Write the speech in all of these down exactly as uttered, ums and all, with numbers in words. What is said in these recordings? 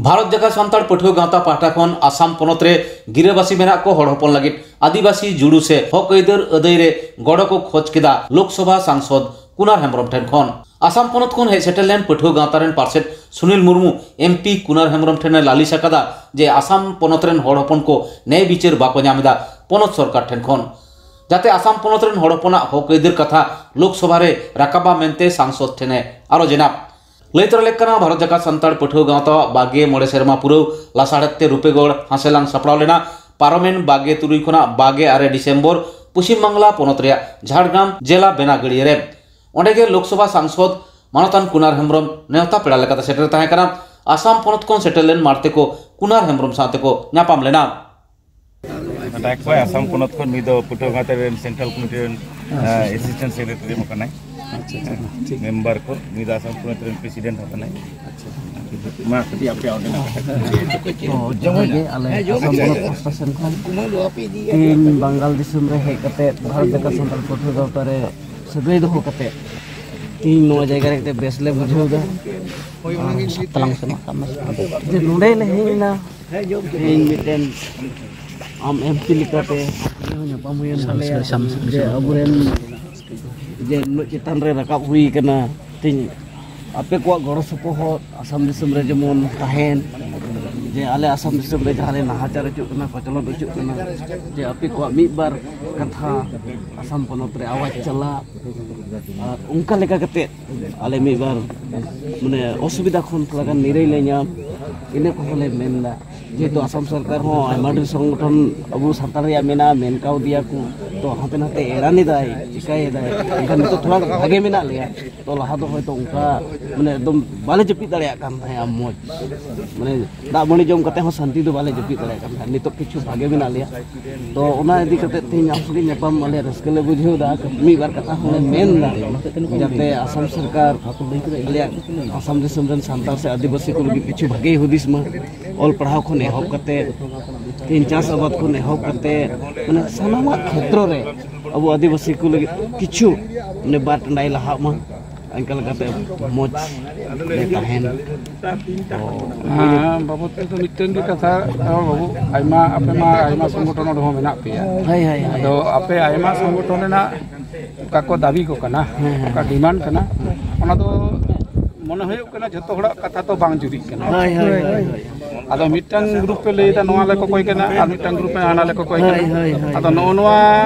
ᱵᱷᱟᱨᱚᱛ ᱡᱟᱠᱟᱛ ᱥᱟᱱᱛᱟᱲ ᱯᱟᱹᱴᱷᱩᱣᱟᱹ ᱜᱟᱶᱛᱟ ᱯᱟᱦᱴᱟ ᱠᱷᱚᱱ ᱟᱥᱟᱢ ᱯᱚᱱᱚᱛ ᱨᱮ ᱜᱤᱨᱟᱹᱵᱟᱹᱥᱤ ᱢᱮᱱᱟᱜ ᱠᱚ ᱦᱚᱲ ᱦᱚᱯᱚᱱ ᱞᱟᱹᱜᱤᱫ ᱟᱹᱫᱤᱵᱟᱹᱥᱤ ᱡᱩᱲᱩ ᱥᱮ ᱦᱚᱠ ᱟᱹᱭᱫᱟᱹᱨ ᱟᱹᱫᱟᱹᱭ ᱨᱮ ᱜᱚᱲᱚ ᱠᱚ ᱠᱷᱚᱡᱽ ᱠᱮᱫᱟ ᱞᱳᱠᱥᱚᱵᱷᱟ ᱥᱟᱝᱥᱚᱫ ᱠᱩᱱᱟᱨ ᱦᱮᱢᱵᱨᱚᱢ ᱴᱷᱮᱱ ᱠᱷᱚᱱ᱾ ᱟᱥᱟᱢ ᱯᱚᱱᱚᱛ ᱠᱷᱚᱱ ᱦᱮᱡ ᱥᱮᱴᱮᱨ ᱞᱮᱱ ᱯᱟᱹᱴᱷᱩᱣᱟᱹ ᱜᱟᱶᱛᱟ ᱨᱮᱱ ᱯᱟᱨᱥᱮᱛ ᱥᱩᱱᱤᱞ ᱢᱩᱨᱢᱩ ᱮᱢᱯᱤ ᱠᱩᱱᱟᱨ ᱦᱮᱢᱵᱨᱚᱢ ᱴᱷᱮᱱ ᱮ ᱞᱟᱹᱞᱤᱥ ᱟᱠᱟᱫᱟ ᱡᱮ ᱟᱥᱟᱢ ᱯᱚᱱᱚᱛ ᱨᱮᱱ ᱦᱚᱲ ᱦᱚᱯᱚᱱ ᱠᱚ ᱱᱮᱭ ᱵᱤᱪᱟᱹᱨ ᱵᱟᱠᱚ ᱧᱟᱢ ᱮᱫᱟ ᱯᱚᱱᱚᱛ ᱥᱚᱨᱠᱟᱨ ᱴᱷᱮᱱ ᱠᱷᱚᱱ, ᱡᱟᱛᱮ ᱟᱥᱟᱢ ᱯᱚᱱᱚᱛ ᱨᱮᱱ ᱦᱚᱲ ᱦᱚᱯᱚᱱᱟᱜ ᱦᱚᱠ ᱟᱹᱭᱫᱟᱹᱨ ᱠᱟᱛᱷᱟ ᱞᱳᱠᱥᱚᱵᱷᱟ ᱨᱮ ᱨᱟᱠᱟᱵᱟ ᱢᱮᱱᱛᱮ ᱥᱟᱝᱥᱚᱫ ᱴᱷᱮᱱ ᱮ ᱟᱨᱚᱡ ᱮᱱᱟ᱾ ᱞᱟᱹᱭ ᱛᱚᱨᱟ ᱞᱮᱠ ᱠᱟᱱᱟ, ᱵᱷᱟᱨᱚᱛ ᱡᱟᱠᱟᱛ ᱥᱟᱱᱛᱟᱲ ᱯᱟᱹᱴᱷᱩᱣᱟᱹ ᱜᱟᱶᱛᱟᱣᱟᱜ ᱵᱟᱜᱮ ᱢᱚᱬᱮ ᱥᱮᱨᱢᱟ ᱯᱩᱨᱟᱹᱣ ᱞᱟᱥᱟᱲᱦᱮᱫ ᱛᱮ ᱨᱩᱯᱮᱜᱚᱲ ᱦᱟᱸᱥᱮᱞᱟᱝ ᱥᱟᱯᱲᱟᱣ ᱞᱮᱱᱟ ᱯᱟᱨᱚᱢᱮᱱ ᱵᱟᱜᱮ ᱛᱩᱨᱩᱭ ᱠᱷᱚᱱᱟᱜ ᱵᱟᱜᱮ ᱟᱨᱮ ᱰᱤᱥᱮᱢᱵᱚᱨ ᱯᱚᱪᱷᱤᱢ ᱵᱟᱝᱞᱟ ᱯᱚᱱᱚᱛ ᱨᱮᱭᱟᱜ ᱡᱷᱟᱲᱜᱨᱟᱢ ᱡᱮᱞᱟ ᱵᱮᱱᱟᱜᱟᱹᱲᱤᱭᱟᱹ ᱨᱮ᱾ ᱚᱸᱰᱮ ᱜᱮ ᱞᱳᱠᱥᱚᱵᱷᱟ ᱥᱟᱝᱥᱚᱫ ᱢᱟᱱᱚᱛᱟᱱ ᱠᱩᱱᱟᱨ ᱦᱮᱢᱵᱨᱚᱢ ᱱᱮᱣᱛᱟ ᱯᱮᱲᱟ ᱞᱮᱠᱟᱛᱮ ᱥᱮᱴᱮᱨ ᱛᱟᱦᱮᱸ ᱠᱟᱱᱟ᱾ ᱟᱥᱟᱢ ᱯᱚᱱᱚᱛ ᱠᱷᱚᱱ ᱥᱮᱴᱮᱨ ᱞᱮᱱ ᱢᱟᱲᱛᱮ ᱠᱚ ᱠᱩᱱᱟᱨ ᱦᱮᱢᱵᱨᱚᱢ ᱥᱟᱶᱛᱮ ᱠᱚ ᱧᱟᱯᱟᱢ ᱞᱮᱱᱟ᱾ ᱰᱟᱠ ᱠᱷᱚᱱ ᱟᱥᱟᱢ ᱯᱚᱱᱚᱛ ᱠᱷᱚᱱ ᱱᱩᱭ ᱫᱚ ᱯᱟᱹᱴᱷᱩᱣᱟᱹ ᱜᱟᱶᱛᱟ ᱨᱮᱱ ᱥᱮᱱᱴᱨᱟᱞ ᱠᱚᱢᱤᱴᱤ ᱨᱮᱱ ᱮᱥᱤᱥᱴᱮᱱᱴ ᱥᱮᱠᱨᱮᱴᱟᱨᱤ ᱦᱚᱸ ᱠᱟᱱᱟᱭ᱾ ᱟᱪᱪᱷᱟ, ᱟᱪᱪᱷᱟ, ᱴᱷᱤᱠ᱾ ᱢᱮᱢᱵᱟᱨ ᱠᱚ, ᱱᱩᱭ ᱫᱚ ᱟᱥᱟᱢ ᱯᱚᱱᱚᱛ ᱨᱮᱱ ᱯᱨᱮᱥᱤᱰᱮᱱᱴ ᱦᱚᱸ ᱠᱟᱱᱟᱭ᱾ ᱟᱪᱪᱷᱟ᱾ ᱢᱟ ᱠᱟᱹᱴᱤᱡ ᱟᱯᱮᱭᱟᱜ ᱚᱸᱰᱮᱱᱟᱜ ᱠᱟᱛᱷᱟ᱾ ᱛᱚ, ᱡᱚᱦᱟᱨ ᱜᱮ, ᱟᱞᱮ ᱟᱥᱟᱢ ᱯᱚᱱᱚᱛ ᱯᱟᱥᱴᱟ ᱥᱮᱱ ᱠᱷᱚᱱ ᱛᱮᱦᱮᱧ ᱵᱟᱝᱜᱟᱞ ᱫᱤᱥᱚᱢ ᱨᱮ ᱦᱮᱡ ᱠᱟᱛᱮ ᱵᱷᱟᱨᱚᱛ ᱡᱟᱠᱟᱛ ᱥᱟᱱᱛᱟᱲ ᱯᱟᱹᱴᱷᱩᱣᱟᱹ ᱜᱟᱶᱛᱟ ᱨᱮ ᱥᱟᱹᱜᱟᱹᱭ ᱫᱚᱦᱚ ᱠᱟᱛᱮ ᱛᱮᱦᱮᱧ ᱱᱚᱣᱟ ᱡᱟᱭᱜᱟ ᱨᱮ ᱦᱮᱡ ᱠᱟᱛᱮ ᱵᱮᱥ ᱞᱮ ᱵᱩᱡᱷᱟᱹᱣ ᱮᱫᱟ᱾ ᱟᱨ ᱥᱟᱛᱞᱟᱝ ᱥᱮᱱᱚᱜ ᱠᱟᱱᱟ᱾ ᱡᱮ ᱱᱚᱰᱮ ᱞᱮ ᱦᱮᱡ ᱮᱱᱟ, ᱤᱧ ᱢᱤᱫᱴᱮᱱ ᱟᱢ ᱮᱢᱯᱤ ᱞᱮᱠᱟᱛᱮ ᱧᱟᱯᱟᱢ ᱦᱩᱭᱮᱱ ᱛᱟᱞᱮᱭᱟ᱾ ᱡᱮ ᱟᱵᱚᱨᱮᱱ ᱡᱮ ᱱᱩᱱᱟᱹᱜ ᱪᱮᱛᱟᱱ ᱨᱮ ᱨᱟᱠᱟᱵ ᱦᱩᱭ ᱠᱟᱱᱟ, ᱛᱮᱦᱮᱧ ᱟᱯᱮ ᱠᱚᱣᱟᱜ ᱜᱚᱲᱚ ᱥᱚᱯᱚᱦᱚᱫ ᱟᱥᱟᱢ ᱫᱤᱥᱚᱢ ᱨᱮ ᱡᱮᱢᱚᱱ ᱛᱟᱦᱮᱱ, ᱡᱮ ᱟᱞᱮ ᱟᱥᱟᱢ ᱫᱤᱥᱚᱢ ᱨᱮ ᱡᱟᱦᱟᱸ ᱨᱮ ᱱᱟᱦᱟᱪᱟᱨ ᱦᱚᱪᱚᱜ ᱠᱟᱱᱟ, ᱠᱚᱪᱞᱚᱱ ᱦᱚᱪᱚᱜ ᱠᱟᱱᱟ, ᱡᱮ ᱟᱯᱮ ᱠᱚᱣᱟᱜ ᱢᱤᱫ ᱵᱟᱨ ᱠᱟᱛᱷᱟ ᱟᱥᱟᱢ ᱯᱚᱱᱚᱛ ᱨᱮ ᱟᱣᱟᱡᱽ ᱪᱟᱞᱟᱜ, ᱟᱨ ᱚᱱᱠᱟ ᱞᱮᱠᱟ ᱠᱟᱛᱮ ᱟᱞᱮ ᱢᱤᱫ ᱵᱟᱨ ᱢᱟᱱᱮ ᱚᱥᱩᱵᱤᱫᱷᱟ ᱠᱷᱚᱱ ᱛᱷᱚᱲᱟ ᱜᱟᱱ ᱱᱤᱨᱟᱹᱭ ᱞᱮ ᱧᱟᱢ, ᱤᱱᱟᱹ ᱠᱚᱦᱚᱸ ᱞᱮ ᱢᱮᱱ ᱮᱫᱟ᱾ ᱡᱮᱦᱮᱛᱩ ᱟᱥᱟᱢ ᱥᱚᱨᱠᱟᱨ ᱦᱚᱸ ᱟᱭᱢᱟ ᱰᱷᱮᱨ ᱥᱚᱝᱜᱚᱴᱷᱚᱱ ᱟᱵᱚ ᱥᱟᱱᱛᱟᱲ ᱨᱮᱭᱟᱜ ᱢᱮᱱᱟᱜᱼᱟ, ᱢᱮᱱ ᱠᱟᱣᱫᱮᱭᱟ ᱠᱚ, ᱛᱚ ᱦᱟᱱᱛᱮ ᱱᱟᱛᱮ ᱮᱲᱟᱱ ᱮᱫᱟᱭ, ᱪᱤᱠᱟᱹᱭᱮᱫᱟᱭ, ᱮᱱᱠᱷᱟᱱ ᱱᱤᱛᱚᱜ ᱛᱷᱚᱲᱟ ᱵᱷᱟᱜᱮ ᱢᱮᱱᱟᱜ ᱞᱮᱭᱟ᱾ ᱛᱚ ᱞᱟᱦᱟ ᱫᱚ ᱦᱚᱭᱛᱳ ᱚᱱᱠᱟ ᱢᱟᱱᱮ ᱮᱠᱫᱚᱢ ᱵᱟᱞᱮ ᱡᱟᱹᱯᱤᱫ ᱫᱟᱲᱮᱭᱟᱜ ᱠᱟᱱ ᱛᱟᱦᱮᱸᱜᱼᱟ ᱢᱚᱡᱽ, ᱢᱟᱱᱮ ᱫᱟᱜ ᱢᱟᱹᱰᱤ ᱡᱚᱢ ᱠᱟᱛᱮ ᱦᱚᱸ ᱥᱟᱱᱛᱤ ᱫᱚ ᱵᱟᱞᱮ ᱡᱟᱹᱯᱤᱫ ᱫᱟᱲᱮᱭᱟᱜ ᱠᱟᱱ ᱛᱟᱦᱮᱸᱫ᱾ ᱱᱤᱛᱚᱜ ᱠᱤᱪᱷᱩ ᱵᱷᱟᱜᱮ ᱢᱮᱱᱟᱜ ᱞᱮᱭᱟ᱾ ᱛᱚ ᱚᱱᱟ ᱤᱫᱤ ᱠᱟᱛᱮ ᱛᱮᱦᱮᱧ ᱟᱢ ᱥᱚᱸᱜᱮ ᱧᱟᱯᱟᱢ ᱟᱞᱮ ᱨᱟᱹᱥᱠᱟᱹ ᱞᱮ ᱵᱩᱡᱷᱟᱹᱣ ᱮᱫᱟ, ᱢᱤᱫ ᱵᱟᱨ ᱠᱟᱛᱷᱟ ᱦᱚᱸᱞᱮ ᱢᱮᱱ ᱮᱫᱟ, ᱡᱟᱛᱮ ᱟᱥᱟᱢ ᱥᱚᱨᱠᱟᱨ ᱟᱞᱮᱭᱟᱜ ᱟᱥᱟᱢ ᱫᱤᱥᱚᱢ ᱨᱮᱱ ᱥᱟᱱᱛᱟᱲ ᱥᱮ ᱟᱹᱫᱤᱵᱟᱹᱥᱤ ᱠᱚ ᱞᱟᱹᱜᱤᱫ ᱠᱤᱪᱷᱩ ᱵᱷᱟᱜᱮ ᱦᱩᱫᱤᱥ ᱢᱟ᱾ ᱚᱞ ᱯᱟᱲᱦᱟᱣ ᱠᱷᱚᱱ ᱮᱦᱚᱵ ᱠᱟᱛᱮ, ᱛᱮᱦᱮᱧ ᱪᱟᱥ ᱟᱵᱟᱫ ᱠᱷᱚᱱ ᱮᱦᱚᱵ ᱠᱟᱛᱮ, ᱢᱟᱱᱮ ᱥᱟᱱᱟᱢᱟᱜ ᱠᱷᱮᱛᱨᱚ ᱨᱮ ᱟᱵᱚ ᱟᱹᱫᱤᱵᱟᱹᱥᱤ ᱠᱚ ᱞᱟᱹᱜᱤᱫ ᱠᱤᱪᱷᱩ ᱢᱟᱱᱮ ᱵᱟᱨ ᱴᱟᱸᱰᱟᱭ ᱞᱟᱦᱟᱜ ᱢᱟ᱾ ᱚᱱᱠᱟ ᱞᱮᱠᱟᱛᱮ ᱢᱚᱡᱽ ᱞᱮ ᱛᱟᱦᱮᱱ᱾ ᱛᱚ, ᱦᱮᱸ, ᱵᱟᱵᱚᱫ ᱛᱮᱫᱚ ᱢᱤᱫᱴᱮᱱ ᱜᱮ ᱠᱟᱛᱷᱟ, ᱦᱮᱸ, ᱵᱟᱹᱵᱩ, ᱟᱭᱢᱟ, ᱟᱯᱮ ᱢᱟ ᱟᱭᱢᱟ ᱥᱚᱝᱜᱚᱴᱷᱚᱱ ᱨᱮᱦᱚᱸ ᱢᱮᱱᱟᱜ ᱯᱮᱭᱟ᱾ ᱦᱳᱭ, ᱦᱳᱭ, ᱦᱳᱭ᱾ ᱟᱫᱚ ᱟᱯᱮ ᱟᱭᱢᱟ ᱥᱚᱝᱜᱚᱴᱷᱚᱱ ᱨᱮᱱᱟᱜ ᱚᱠᱟ ᱠᱚ ᱫᱟᱹᱵᱤ ᱠᱚ ᱠᱟᱱᱟ, ᱦᱮᱸ, ᱦᱮᱸ, ᱚᱠᱟ ᱦᱮᱸ᱾ ᱰᱤᱢᱟᱱᱰ ᱠᱟᱱᱟ, ᱚᱱᱟ ᱫᱚ ᱢᱚᱱᱮ ᱦᱩᱭᱩᱜ ᱠᱟᱱᱟ ᱡᱷᱚᱛᱚ ᱦᱚᱲᱟᱜ ᱠᱟᱛᱷᱟ ᱛᱚ ᱵᱟᱝ ᱡᱩᱨᱤᱜ ᱠᱟᱱᱟ᱾ ᱦᱳᱭ, ᱦᱳᱭ, ᱦᱳᱭ, ᱦᱳᱭ᱾ ᱟᱫᱚ ᱢᱤᱫᱴᱟᱝ ᱜᱨᱩᱯ ᱯᱮ ᱞᱟᱹᱭᱫᱟ ᱱᱚᱣᱟ ᱞᱮ ᱠᱚᱠᱚᱭ ᱠᱟᱱᱟ, ᱟᱨ ᱢᱤᱫᱴᱟᱝ ᱜᱨᱩᱯ ᱯᱮ ᱦᱟᱱᱟ ᱞᱮ ᱠᱚᱠᱚᱭ ᱠᱟᱱᱟ᱾ ᱦᱳᱭ, ᱦᱳᱭ, ᱦᱳᱭ, ᱟᱫᱚ ᱦᱳᱭ᱾ ᱱᱚᱜᱼᱚ ᱱᱚᱣᱟ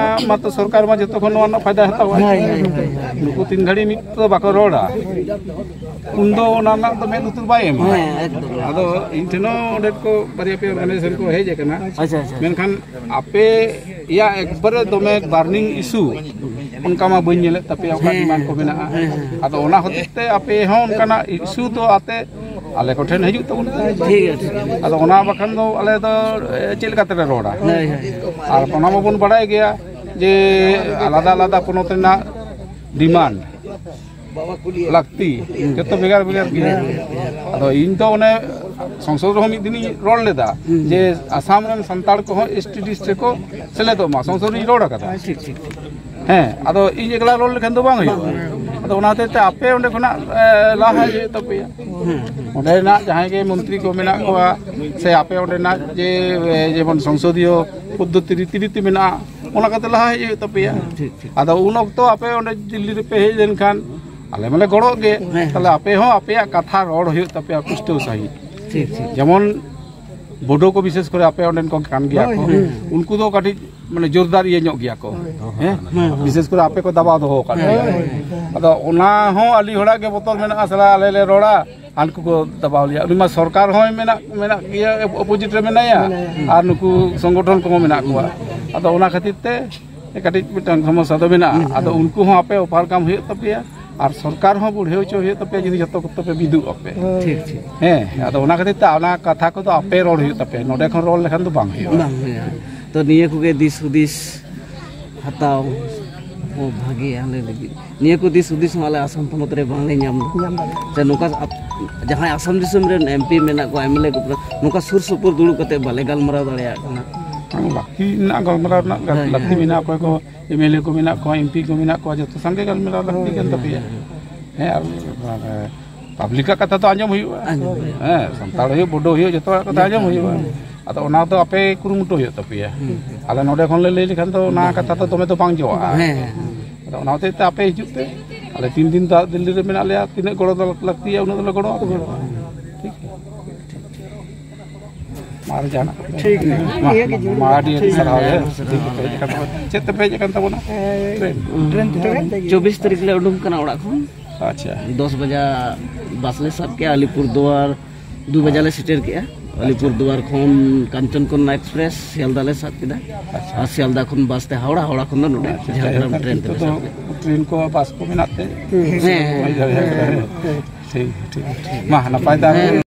ᱢᱟᱛᱚ ᱥᱚᱨᱠᱟᱨ ᱢᱟ ᱡᱷᱚᱛᱚ ᱠᱷᱚᱱ ᱱᱚᱣᱟ ᱨᱮᱱᱟᱜ ᱯᱷᱟᱭᱫᱟ ᱦᱟᱛᱟᱣᱟ᱾ ᱦᱳᱭ, ᱦᱳᱭ, ᱦᱳᱭ, ᱦᱳᱭ᱾ ᱱᱩᱠᱩ ᱛᱤᱱ ᱜᱷᱟᱹᱲᱤ ᱢᱤᱫ ᱛᱮᱫᱚ ᱵᱟᱠᱚ ᱨᱚᱲᱟ, ᱩᱱᱫᱚ ᱚᱱᱟ ᱨᱮᱱᱟᱜ ᱫᱚ ᱢᱮᱫ ᱞᱩᱛᱩᱨ ᱵᱟᱭ ᱮᱢᱟ᱾ ᱦᱮᱸ, ᱮᱠᱫᱚᱢ᱾ ᱟᱫᱚ ᱤᱧ ᱴᱷᱮᱱ ᱦᱚᱸ ᱚᱸᱰᱮ ᱠᱚ ᱵᱟᱨᱭᱟ ᱯᱮᱭᱟ ᱚᱨᱜᱟᱱᱟᱭᱡᱮᱥᱚᱱ ᱠᱚ ᱦᱮᱡ ᱟᱠᱟᱱᱟ᱾ ᱟᱪᱪᱷᱟ, ᱟᱪᱪᱷᱟ, ᱟᱪᱪᱷᱟ᱾ ᱢᱮᱱᱠᱷᱟᱱ ᱟᱯᱮᱭᱟᱜ ᱮᱠᱵᱟᱨᱮ ᱫᱚᱢᱮ ᱵᱟᱨᱱᱤᱝ ᱤᱥᱩ ᱚᱱᱠᱟ ᱢᱟ ᱵᱟᱹᱧ ᱧᱮᱞᱮᱫ ᱛᱟᱯᱮᱭᱟ, ᱚᱠᱟ ᱦᱮᱸ, ᱰᱤᱢᱟᱱᱰ ᱠᱚ ᱢᱮᱱᱟᱜᱼᱟ᱾ ᱦᱮᱸ, ᱦᱮᱸ᱾ ᱟᱫᱚ ᱚᱱᱟ ᱦᱚᱛᱮᱡ ᱛᱮ ᱟᱯᱮ ᱦᱚᱸ ᱚᱱᱠᱟᱱᱟᱜ ᱤᱥᱩ ᱫᱚ ᱟᱛᱮ ᱟᱞᱮ ᱠᱚᱴᱷᱮᱱ ᱦᱤᱡᱩᱜ ᱛᱟᱵᱚᱱ ᱯᱮ᱾ ᱴᱷᱤᱠ ᱜᱮᱭᱟ, ᱴᱷᱤᱠ ᱜᱮᱭᱟ᱾ ᱟᱫᱚ ᱚᱱᱟ ᱵᱟᱠᱷᱟᱱ ᱫᱚ ᱟᱞᱮ ᱫᱚ, ᱮ, ᱪᱮᱫ ᱞᱮᱠᱟ ᱛᱮᱞᱮ ᱨᱚᱲᱟ? ᱦᱳᱭ, ᱦᱳᱭ᱾ ᱟᱨ ᱚᱱᱟ ᱢᱟᱵᱚᱱ ᱵᱟᱲᱟᱭ ᱜᱮᱭᱟ ᱡᱮ ᱟᱞᱟᱫᱟ ᱟᱞᱟᱫᱟ ᱯᱚᱱᱚᱛ ᱨᱮᱱᱟᱜ ᱰᱤᱢᱟᱱᱰ ᱞᱟᱹᱠᱛᱤ ᱡᱚᱛᱚ ᱵᱷᱮᱜᱟᱨ ᱵᱷᱮᱜᱟᱨ ᱜᱮᱭᱟ᱾ ᱟᱫᱚ ᱤᱧ ᱫᱚ ᱚᱱᱮ ᱥᱚᱝᱥᱚᱫ ᱨᱮᱦᱚᱸ ᱢᱤᱫ ᱫᱤᱱᱤᱧ ᱨᱚᱲ ᱞᱮᱫᱟ ᱦᱩᱸ᱾ ᱡᱮ ᱟᱥᱟᱢ ᱨᱮᱱ ᱥᱟᱱᱛᱟᱲ ᱠᱚᱦᱚᱸ ᱮᱥ ᱴᱤ ᱞᱤᱥᱴ ᱨᱮᱠᱚ ᱥᱮᱞᱮᱫᱚᱜ ᱢᱟ, ᱥᱚᱝᱥᱚᱫ ᱨᱤᱧ ᱨᱚᱲ ᱟᱠᱟᱫᱟ᱾ ᱴᱷᱤᱠ, ᱴᱷᱤᱠ, ᱴᱷᱤᱠ᱾ ᱦᱮᱸ, ᱟᱫᱚ ᱤᱧ ᱮᱠᱞᱟ ᱨᱚᱲ ᱞᱮᱠᱷᱟᱱ ᱫᱚ ᱵᱟᱝ ᱦᱩᱭᱩᱜᱼᱟ᱾ ᱟᱫᱚ ᱚᱱᱟ ᱦᱚᱛᱮᱡ ᱛᱮ ᱟᱯᱮ ᱚᱸᱰᱮ ᱠᱷᱚᱱᱟᱜ, ᱮ, ᱞᱟᱦᱟ ᱦᱮᱡ ᱦᱩᱭᱩᱜ ᱛᱟᱯᱮᱭᱟ᱾ ᱦᱩᱸ, ᱦᱩᱸ᱾ ᱚᱸᱰᱮᱱᱟᱜ ᱡᱟᱦᱟᱸᱭ ᱜᱮ ᱢᱚᱱᱛᱨᱤ ᱠᱚ ᱢᱮᱱᱟᱜ ᱠᱚᱣᱟ, ᱥᱮ ᱟᱯᱮ ᱚᱸᱰᱮᱱᱟᱜ ᱡᱮ, ᱮ, ᱡᱮᱢᱚᱱ ᱥᱚᱝᱥᱚᱫᱤᱭᱚ ᱯᱚᱫᱽᱫᱷᱚᱛᱤ ᱨᱤᱛᱤ ᱨᱤᱛᱤ ᱢᱮᱱᱟᱜᱼᱟ, ᱚᱱᱟ ᱠᱟᱛᱮ ᱞᱟᱦᱟ ᱦᱮᱡ ᱦᱩᱭᱩᱜ ᱛᱟᱯᱮᱭᱟ᱾ ᱴᱷᱤᱠ, ᱴᱷᱤᱠ᱾ ᱟᱫᱚ ᱩᱱ ᱚᱠᱛᱚ ᱟᱯᱮ ᱚᱸᱰᱮ ᱫᱤᱞᱞᱤ ᱨᱮᱯᱮ ᱦᱮᱡ ᱞᱮᱱᱠᱷᱟᱱ ᱟᱞᱮ ᱢᱟᱞᱮ ᱜᱚᱲᱚᱜ ᱜᱮ, ᱦᱮᱸ, ᱦᱮᱸ᱾ ᱛᱟᱦᱞᱮ ᱟᱯᱮ ᱦᱚᱸ ᱟᱯᱮᱭᱟᱜ ᱠᱟᱛᱷᱟ ᱨᱚᱲ ᱦᱩᱭᱩᱜ ᱛᱟᱯᱮᱭᱟ ᱯᱩᱥᱴᱟᱹᱣ ᱥᱟᱺᱦᱤᱡ᱾ ᱴᱷᱤᱠ, ᱴᱷᱤᱠ᱾ ᱡᱮᱢᱚᱱ ᱵᱳᱰᱳ ᱠᱚ ᱵᱤᱥᱮᱥ ᱠᱚᱨᱮ ᱟᱯᱮ ᱚᱸᱰᱮᱱ ᱠᱚ ᱠᱟᱱ ᱜᱮᱭᱟ ᱦᱳᱭ, ᱠᱚ, ᱦᱳᱭ᱾ ᱩᱱᱠᱩ ᱫᱚ ᱠᱟᱹᱴᱤᱡ ᱢᱟᱱᱮ ᱡᱳᱨᱫᱟᱨ ᱤᱭᱟᱹ ᱧᱚᱜ ᱜᱮᱭᱟ ᱠᱚ, ᱦᱳᱭ᱾ ᱦᱮᱸ? ᱦᱳᱭ, ᱦᱳᱭ᱾ ᱵᱤᱥᱮᱥ ᱠᱚᱨᱮ ᱟᱯᱮ ᱠᱚ ᱫᱟᱵᱟᱣ ᱫᱚᱦᱚ ᱟᱠᱟᱫ ᱦᱳᱭ, ᱯᱮᱭᱟ᱾ ᱦᱳᱭ, ᱦᱳᱭ᱾ ᱟᱫᱚ ᱚᱱᱟ ᱦᱚᱸ ᱟᱹᱰᱤ ᱦᱚᱲᱟᱜ ᱜᱮ ᱵᱚᱛᱚᱨ ᱢᱮᱱᱟᱜᱼᱟ, ᱥᱟᱞᱟ ᱟᱞᱮ ᱞᱮ ᱨᱚᱲᱟ, ᱦᱟᱱᱠᱩ ᱠᱚ ᱫᱟᱵᱟᱣ ᱞᱮᱭᱟ᱾ ᱩᱱᱤ ᱢᱟ ᱥᱚᱨᱠᱟᱨ ᱦᱚᱸᱭ ᱢᱮᱱᱟᱜ, ᱢᱮᱱᱟᱜ ᱜᱮᱭᱟ, ᱚᱯᱳᱡᱤᱴ ᱨᱮ ᱢᱮᱱᱟᱭᱟ, ᱢᱮᱱᱟᱭᱟ᱾ ᱟᱨ ᱱᱩᱠᱩ ᱥᱚᱝᱜᱚᱴᱷᱚᱱ ᱠᱚᱦᱚᱸ ᱢᱮᱱᱟᱜ ᱠᱚᱣᱟ᱾ ᱟᱫᱚ ᱚᱱᱟ ᱠᱷᱟᱹᱛᱤᱨ ᱛᱮ ᱠᱟᱹᱴᱤᱡ ᱢᱤᱫᱴᱟᱝ ᱥᱚᱢᱚᱥᱥᱟ ᱫᱚ ᱢᱮᱱᱟᱜᱼᱟ᱾ ᱦᱩᱸ᱾ ᱟᱫᱚ ᱩᱱᱠᱩ ᱦᱚᱸ ᱟᱯᱮ ᱚᱵᱷᱟᱨᱠᱟᱢ ᱦᱩᱭᱩᱜ ᱛᱟᱯᱮᱭᱟ, ᱟᱨ ᱥᱚᱨᱠᱟᱨ ᱦᱚᱸ ᱵᱩᱡᱷᱟᱹᱣ ᱦᱚᱪᱚ ᱦᱩᱭᱩᱜ ᱛᱟᱯᱮᱭᱟ, ᱡᱩᱫᱤ ᱡᱚᱛᱚ ᱠᱚᱛᱮ ᱯᱮ ᱢᱤᱫᱚᱜ ᱟᱯᱮ᱾ ᱴᱷᱤᱠ, ᱴᱷᱤᱠ᱾ ᱦᱮᱸ, ᱟᱫᱚ ᱚᱱᱟ ᱠᱷᱟᱹᱛᱤᱨ ᱛᱮ ᱚᱱᱟ ᱠᱟᱛᱷᱟ ᱠᱚᱫᱚ ᱟᱯᱮ ᱨᱚᱲ ᱦᱩᱭᱩᱜ ᱛᱟᱯᱮᱭᱟ, ᱱᱚᱰᱮ ᱠᱷᱚᱱ ᱨᱚᱲ ᱞᱮᱠᱷᱟᱱ ᱫᱚ ᱵᱟᱝ ᱦᱩᱭᱩᱜᱼᱟ᱾ ᱵᱟᱝ ᱦᱩᱭᱩᱜᱼᱟ᱾ ᱛᱚ ᱱᱤᱭᱟᱹ ᱠᱚᱜᱮ ᱫᱤᱥ ᱦᱩᱫᱤᱥ ᱦᱟᱛᱟᱣ ᱦᱚᱸ ᱵᱷᱟᱜᱮᱭᱟ ᱟᱞᱮ ᱞᱟᱹᱜᱤᱫ᱾ ᱱᱤᱭᱟᱹ ᱠᱚ ᱫᱤᱥ ᱦᱩᱫᱤᱥ ᱦᱚᱸ ᱟᱞᱮ ᱟᱥᱟᱢ ᱯᱚᱱᱚᱛ ᱨᱮ ᱵᱟᱝᱞᱮ ᱧᱟᱢ ᱮᱫᱟ᱾ ᱧᱟᱢ ᱫᱟᱲᱮᱭᱟᱜᱼᱟ᱾ ᱥᱮ ᱱᱚᱝᱠᱟ ᱟᱯ-, ᱡᱟᱦᱟᱸᱭ ᱟᱥᱟᱢ ᱫᱤᱥᱚᱢ ᱨᱮᱱ ᱮᱢ ᱯᱤ ᱢᱮᱱᱟᱜ ᱠᱚᱣᱟ, ᱮᱢ ᱮᱞ ᱮ ᱠᱚ, ᱱᱚᱝᱠᱟ ᱥᱩᱨ ᱥᱩᱯᱩᱨ ᱫᱩᱲᱩᱵ ᱠᱟᱛᱮ ᱵᱟᱞᱮ ᱜᱟᱞᱢᱟᱨᱟᱣ ᱫᱟᱲᱮᱭᱟᱜ ᱠᱟᱱᱟ᱾ ᱵᱟᱝ, ᱞᱟᱹᱠᱛᱤ ᱨᱮᱱᱟᱜ ᱜᱟᱞᱢᱟᱨᱟᱣ ᱨᱮᱱᱟᱜ ᱦᱳᱭ, ᱞᱟᱹᱠᱛᱤ ᱦᱳᱭ᱾ ᱢᱮᱱᱟᱜᱼᱟ᱾ ᱚᱠᱚᱭ ᱠᱚ ᱮᱢ ᱮᱞ ᱮ ᱠᱚ ᱢᱮᱱᱟᱜ ᱠᱚᱣᱟ, ᱮᱢ ᱯᱤ ᱠᱚ ᱢᱮᱱᱟᱜ ᱠᱚᱣᱟ, ᱡᱚᱛᱚ ᱥᱟᱝᱜᱮ ᱜᱟᱞᱢᱟᱨᱟᱣ ᱞᱟᱹᱠᱛᱤ ᱠᱟᱱ ᱛᱟᱯᱮᱭᱟ᱾ ᱦᱮᱸ, ᱟᱨ ᱢᱟᱱᱮ ᱯᱟᱵᱽᱞᱤᱠᱟᱜ ᱠᱟᱛᱷᱟ ᱫᱚ ᱟᱸᱡᱚᱢ ᱦᱩᱭᱩᱜᱼᱟ᱾ ᱟᱸᱡᱚᱢ ᱦᱩᱭᱩᱜᱼᱟ᱾ ᱦᱮᱸ, ᱥᱟᱱᱛᱟᱲ ᱦᱩᱭᱩᱜ, ᱵᱳᱰᱳ ᱦᱩᱭᱩᱜ, ᱡᱚᱛᱚ ᱦᱚᱲᱟᱜ ᱠᱟᱛᱷᱟ ᱟᱸᱡᱚᱢ ᱦᱩᱭᱩᱜᱼᱟ᱾ ᱟᱫᱚ ᱚᱱᱟ ᱫᱚ ᱟᱯᱮ ᱠᱩᱨᱩᱢᱩᱴᱩ ᱦᱩᱭᱩᱜ ᱛᱟᱯᱮᱭᱟ᱾ ᱟᱞᱮ ᱱᱚᱰᱮ ᱠᱷᱚᱱ ᱞᱮ ᱞᱟᱹᱭ ᱞᱮᱠᱷᱟᱱ ᱫᱚ ᱚᱱᱟ ᱠᱟᱛᱷᱟ ᱫᱚ ᱫᱚᱢᱮ ᱫᱚ ᱵᱟᱝ ᱡᱚᱜᱼᱟ᱾ ᱦᱮᱸ, ᱦᱮᱸ᱾ ᱟᱫᱚ ᱚᱱᱟ ᱦᱚᱛᱮᱡ ᱛᱮ ᱟᱯᱮ ᱦᱤᱡᱩᱜ ᱯᱮ, ᱟᱞᱮ ᱛᱤᱱ ᱫᱤᱱ ᱫᱟᱜ ᱫᱤᱞᱞᱤ ᱨᱮ ᱢᱮᱱᱟᱜ ᱞᱮᱭᱟ, ᱛᱤᱱᱟᱹᱜ ᱜᱚᱲᱚ ᱫᱚ ᱞᱟᱹᱠᱛᱤᱭᱟ ᱩᱱᱟᱹᱜ ᱫᱚᱞᱮ ᱜᱚᱲᱚ ᱟᱯᱮᱭᱟ᱾ ᱴᱷᱤᱠ ᱜᱮᱭᱟ? ᱟᱨ ᱡᱟᱦᱟᱱᱟᱜ ᱠᱚ? ᱴᱷᱤᱠ ᱜᱮᱭᱟ᱾ ᱢᱟ, ᱱᱤᱭᱟᱹ ᱜᱮ ᱢᱟ, ᱡᱚᱨᱩᱨᱤ᱾ ᱢᱟ, ᱟᱹᱰᱤ ᱟᱹᱰᱤ ᱴᱷᱤᱠ ᱥᱟᱨᱦᱟᱣ᱾ ᱜᱮᱭᱟ᱾ ᱦᱮᱸ, ᱪᱮᱫ ᱛᱮᱯᱮ ᱦᱮᱡ ᱟᱠᱟᱱ ᱛᱟᱵᱚᱱᱟ? ᱴᱨᱮᱱ᱾ ᱴᱨᱮᱱ ᱛᱮ᱾ ᱪᱚᱵᱵᱤᱥ ᱛᱟᱹᱨᱤᱠᱷ ᱞᱮ ᱩᱰᱩᱝ ᱠᱟᱱᱟ ᱚᱲᱟᱜ ᱠᱷᱚᱱ᱾ ᱟᱪᱪᱷᱟ᱾ ᱫᱚᱥ ᱵᱟᱡᱟ ᱵᱟᱥ ᱞᱮ ᱥᱟᱵ ᱠᱮᱜᱼᱟ, ᱟᱞᱤᱯᱩᱨ ᱫᱩᱣᱟᱨ ᱫᱩ ᱵᱟᱡᱟ ᱞᱮ ᱥᱮᱴᱮᱨ ᱠᱮᱜᱼᱟ᱾ ᱟᱞᱤᱯᱩᱨ ᱫᱩᱣᱟᱨ ᱠᱷᱚᱱ ᱠᱟᱧᱪᱚᱱ ᱠᱚᱱᱱᱟ ᱮᱠᱥᱯᱨᱮᱥ ᱥᱤᱭᱟᱞᱫᱟ ᱞᱮ ᱥᱟᱵ ᱠᱮᱫᱟ᱾ ᱟᱪᱪᱷᱟ᱾ ᱟᱨ ᱥᱤᱭᱟᱞᱫᱟ ᱠᱷᱚᱱ ᱵᱟᱥ ᱛᱮ ᱦᱟᱣᱲᱟ, ᱦᱟᱣᱲᱟ ᱠᱷᱚᱱ ᱫᱚ ᱱᱚᱰᱮ ᱟᱪᱪᱷᱟ, ᱡᱷᱟᱲᱜᱨᱟᱢ ᱡᱟᱭᱦᱳᱠ, ᱴᱨᱮᱱ ᱛᱮᱞᱮ ᱱᱤᱛᱚᱜ ᱫᱚ ᱥᱟᱵ ᱠᱮᱫᱟ᱾ ᱴᱨᱮᱱ ᱠᱚ, ᱵᱟᱥ ᱠᱚ ᱢᱮᱱᱟᱜ ᱛᱮ ᱦᱮᱸ, ᱦᱮᱸ᱾ ᱦᱩᱭ ᱫᱟᱲᱮᱭᱟᱜ ᱠᱟᱱᱟ᱾ ᱦᱮᱸ, ᱦᱮᱸ᱾ ᱴᱷᱤᱠ, ᱴᱷᱤᱠ, ᱴᱷᱤᱠ᱾ ᱢᱟ, ᱱᱟᱯᱟᱭ ᱛᱟᱦᱮᱱ ᱦᱮᱸ᱾